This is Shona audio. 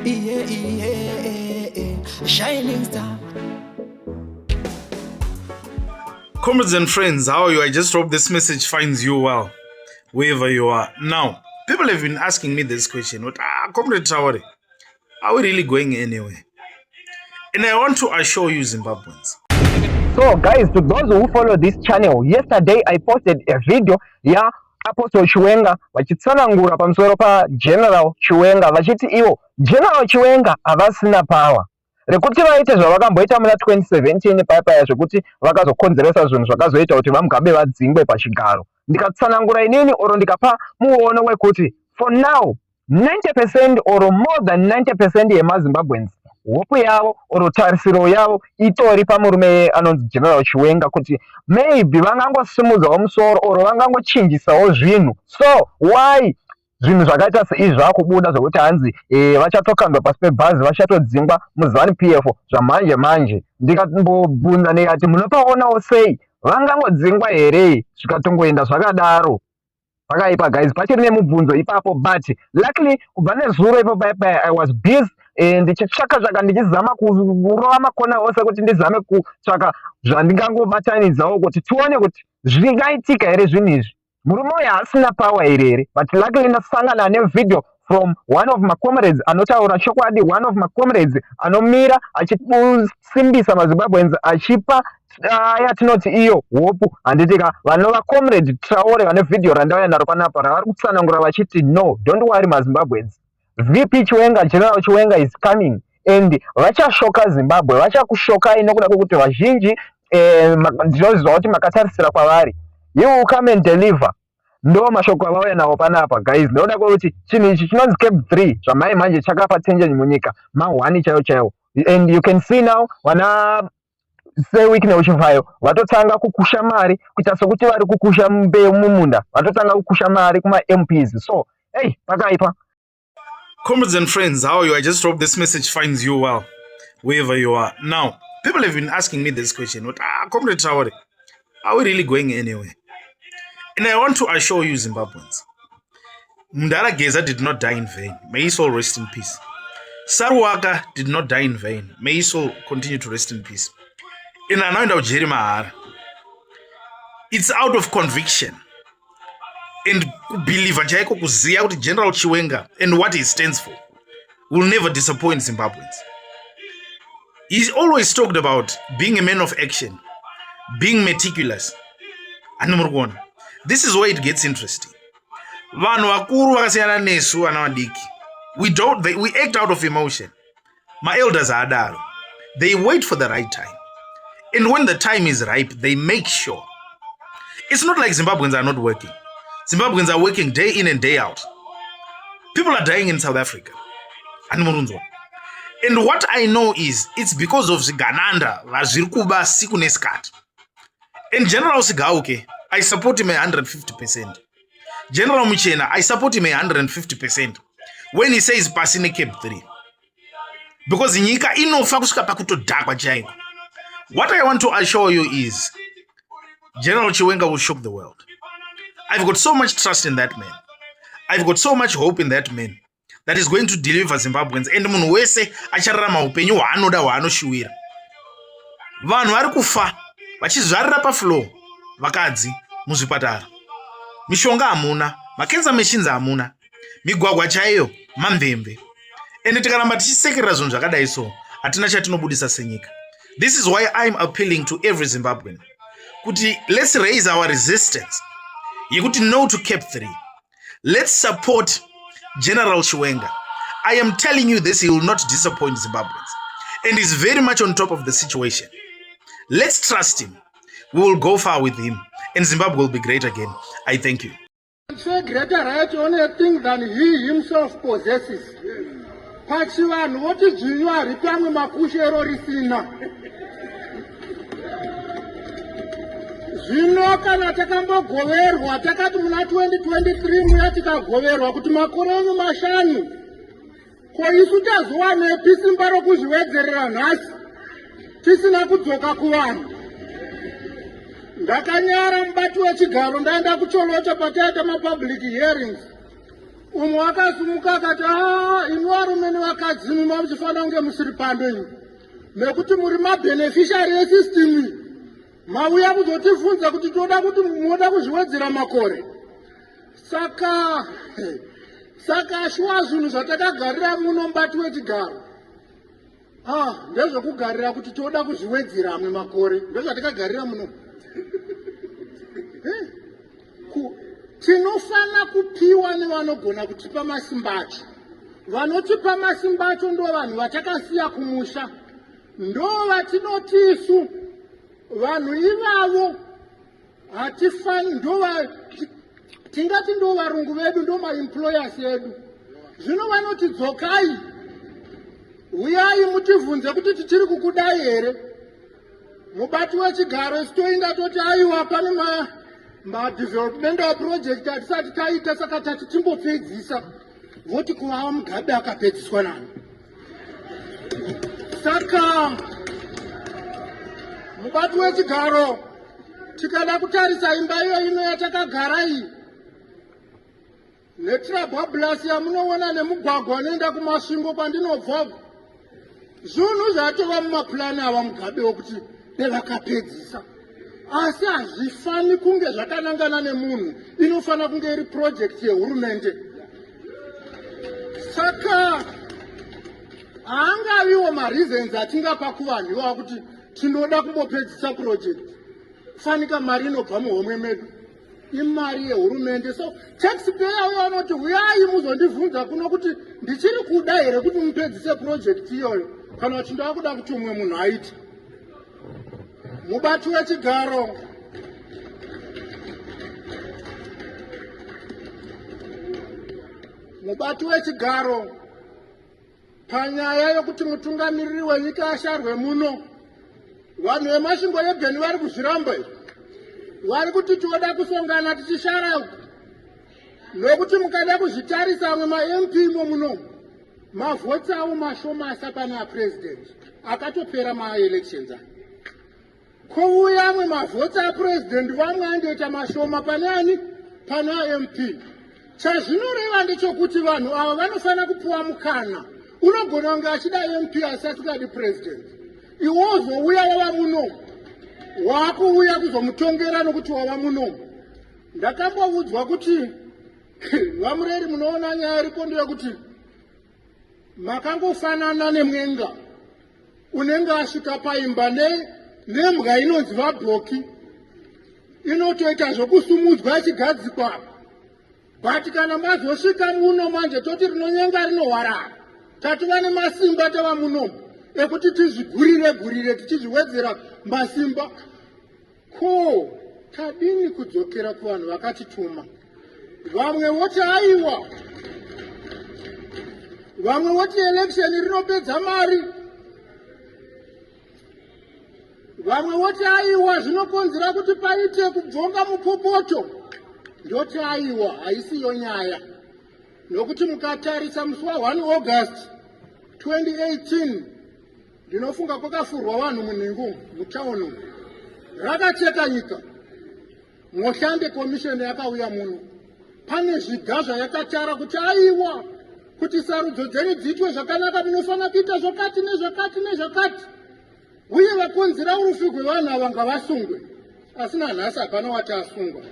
Yeah. Shining star. Comrades and friends, how are you? I just hope this message finds you well, wherever you are. Now, people have been asking me this question. What, Comrade Traore, are we really going anywhere? And I want to assure you, Zimbabweans. So guys, to those who follow this channel, yesterday I posted a video ya Apostle Chiwenga vachitsanangura pamusoro paGeneral Chiwenga vachiti ivo General Chiwenga havasina power rekuti vaite zvavakamboita muna 2017 paya paya zvekuti vakazokonzeresa zvinhu zvakazoita kuti VaMugabe vadzingwe pachigaro. Ndikatsanangura inini oro ndikapa muono wekuti for now 90% or more than 90% yemaZimbabweans hope yavo or tarisiro yavo itori pamurume anonzi General Chiwenga kuti maybe vangangosimudzawo musoro or vangangochinjisawo zvinhu. So why zvinhu zvakaita seizvi zvakubuda zvekuti hanzi vachatokandwa pasi pebhazi, vachatodzingwa muZANU PF zvamanje manje? Ndikambobvunza ndikati munopaonawo sei, vangangodzingwa here zvikatongoenda zvakadaro? Pakaipa guys, pachiri nemubvunzo ipapo. But luckily kubva nezuro ipo paya I was busy ndichitsvaka tsvaka, ndichizama kurova makona ose kuti ndizame kutsvaka zvandingangobatanidzawo kuti tione kuti zvingaitika here zvinhu izvi, murume uyu haasina power here here. But luckily ndasangana nevideo from one of my comrades anotaura chokwadi, one of my comrades anomira achisimbisa maZimbabweans, achipa yatinoti iyo hope, handitika? Vanova Comrade Traore vane vhidhiyo randauya naro panapa ravari kutsanangura vachiti, "No, don't worry maZimbabweans, VP Chiwenga, General Chiwenga is coming and vachashoka Zimbabwe, vachakushokai nokuda kwekuti vazhinji ndinoziva kuti makatarisira kwavari. He will come and deliver." Ndo mashoko avauya nawo panapa guys, ndoda kwekuti chinhu ichi chinonzi CAB 3 zvamai manje chakapa tension munyika ma1 chaiwo chaiwo. And you can see now vana seWicknell Chivayo vatotanga kukusha mari kuita sekuti vari kukusha mbeu mumunda, vatotanga kukusha mari kumaMPs. So hey, pakaipa. Comrades and friends, how are you? I just hope this message finds you well, wherever you are. Now, people have been asking me this question. What, Comrade Traore, are we really going anywhere? And I want to assure you, Zimbabweans, Mudhara Geza did not die in vain. May his soul rest in peace. Saruwaka did not die in vain. May his soul continue to rest in peace. In anoenda kujeri mahara. It's out of conviction and kubelieva chaiko, kuziva kuti General Chiwenga and what he stands for will never disappoint Zimbabweans. He's always talked about being a man of action, being meticulous. Ani muri kuona, this is where it gets interesting. Vanhu vakuru vakasiyana nesu vana vadiki. We don't they, we act out of emotion. Maelders haadaro. They wait for the right time, and when the time is ripe, they make sure. It's not like Zimbabweans are not working. Zimbabweans are working day in and day out. People are dying in South Africa, ani murunzwa? And what I know is it's because of zvigananda vazviri kuba siku nesikati. And General Sigauke, I support him 150%. General Muchena, I support him 150% when he says pasi neCAB 3, because nyika inofa kusvika pakutodhakwa chaiko. What I want to assure you is General Chiwenga will shock the world. I've got so much trust in that man. I've got so much hope in that man that is going to deliver Zimbabweans, and munhu wese achararama upenyu hwaanoda, hwaanoshuwira. Vanhu vari kufa vachizvarira pafloor, vakadzi muzvipatara, mishonga hamuna, macancer machines hamuna, migwagwa chaiyo mamvemve. Ende tikaramba tichisekerera zvinhu zvakadai so, hatina chatinobudisa senyika. This is why I'm appealing to every Zimbabwean kuti let's raise our resistance yekuti no to CAB 3. Let's support General Chiwenga. I am telling you this, he will not disappoint Zimbabweans and is very much on top of the situation. Let's trust him. We will go far with him and Zimbabwe will be great again. I thank you. Say greater right on a thing than he himself possesses. Pachivanhu voti dzvinyu haripamwe makushero risina. Zvino kana takambogoverwa, takati muna 2023 muya tikagoverwa kuti makore enyu mashanu, ko isu tazowanepi simba rokuzviwedzerera nhasi tisina kudzoka kuvanhu? Ndakanyara, mubati wechigaro, ndaenda kuCholocho pataita mapublic hearings. Umwe akasimuka akati, aa, imi varume nevakadzi imi mamuchifanira kunge musiri pano imi, nekuti muri mabeneficiary esystem iyi. Mauya kuzotivhunza kuti toda kuti munoda kuzviwedzera makore. Saka saka shuwa zvinhu zvatakagarira muno, mubati wechigaro, ah, ndezvekugarira kuti toda kuzviwedzera amwe makore. Ndozvatakagarira muno. Tinofana kupiwa nevanogona kutipa masimba acho. Vanotipa masimba acho ndo vanhu vatakasiya kumusha, ndo vatinoti isu vanhu ivavo hatifani, ndo tingati ndo varungu vedu, ndo maemployers edu. Zvino vanoti dzokai, uyai mutivhunze kuti tichiri kukudai here. Mubati wechigaro, isu toinda toti aiwa, pane madevelopmental project atisati taita, saka tati timbopedzisa. Voti kuvava Mugabe akapedziswa nani? Saka mubati wechigaro, tikada kutarisa imba iyo ino yatakagara iyi netrabablas yamunoona nemugwagwa unoenda kuMasvingo kwandinobva, zvinhu zvatova mumapurani ava Mugabe wokuti devakapedzisa, asi hazvifani kunge zvakanangana nemunhu. Inofanira kunge iri project yehurumende. Saka haangaviwo mareasons atingapa kuvanhu ivava kuti tinoda kumbopedzisa project. Fanika mari inobva muhomwe medu, imari yehurumende. So taxpayer uyo anoti uyai muzondibvunza kuno kuti ndichiri kuda here kuti mupedzise project iyoyo, kana kuti ndava kuda kuti umwe munhu aite. Mubati wechigaro, mubati wechigaro, panyaya yokuti mutungamiriri wenyika asharwe muno, vanhu veMasvingo Urban vari kuzviramba izvi. Vari kuti tinoda kusongana tichishara uku, nokuti mukada kuzvitarisa, amwe maMP imo muno mavhotsi avo mashomasa pane apurezidendi akatopera maelections aya. Kouya amwe mavhotsi apurezidendi vamwe andoita mashoma pane ani? Pane aMP. Chazvinoreva ndechekuti vanhu ava vanofanira kupiwa mukana. Unogona kunge achida MP asi asingadi president. Iwe wozouya wava muno, waakuuya kuzomutongera nokuti wava muno. Ndakamboudzwa kuti, VaMureri, munoona nyaya iripo ndeyekuti makangofanana nemwenga unenge asvika paimba nembwa inonzi vabhoki, inotoita zvokusumudzwa ichigadzikwa. But kana mazosvika muno manje, toti rinonyenga rinohwarara. Tatova nemasimba, tava muno ekuti tizvigurire gurire tichizviwedzera masimba. Ko tadini kudzokera kuvanhu vakatituma? Vamwe voti aiwa, vamwe voti election rinopedza mari, vamwe voti aiwa, zvinokonzera kuti paite kubvonga mupopoto. Ndoti aiwa, haisiyo nyaya, nokuti mukatarisa musi wa1 August 2018, ndinofunga kwakafurwa vanhu munhingu mutauni, rakacheka nyika. Motlanthe Commission yakauya muno, pane zviga zvayakatara kuti aiwa, kuti sarudzo dzenyu dziitwe zvakanaka munofanira kuita zvakati nezvakati nezvakati, uye vakonzera urufu rwevanhu ava ngavasungwe. Asi nanhasi hapana wati asungwa.